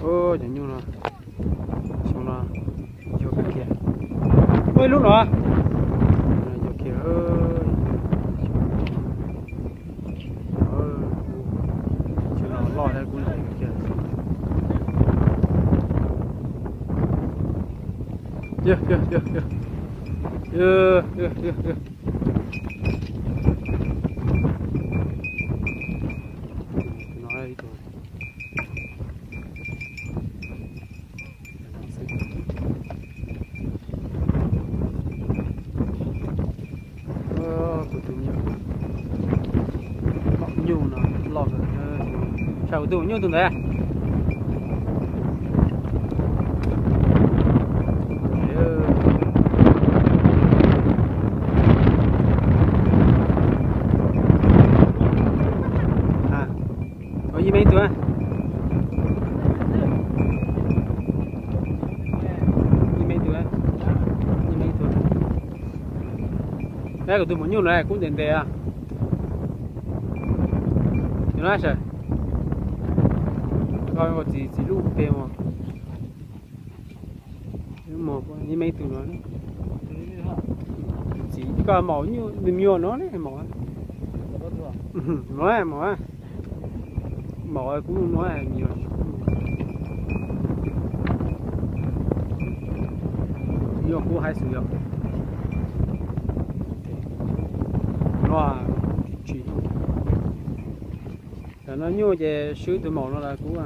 Cov nyuj no, xyoo no yog kiag, ua ib lub no, yog kiag, xyoo no loj thiab kuv ntes kiag. Kuv tus me nyuam, maum nyuj no loj kawg. Saib kuv tus maum nyuj tus ntawd. Ib me ib tug, ib me ib tug, ib me ib tug. Kuv tus maum nyuj no kub ntev ntev. Yog no sas, txiv, txiv lub pem mos, ib me ib tug no. Txiv koj maum nyuj, me nyuam no ne maum, no maum, maum kuv no me nyuam. Nyuj kub haib xwb yog. No, tsis, cov no nyuj ces swb tus maum no los kub.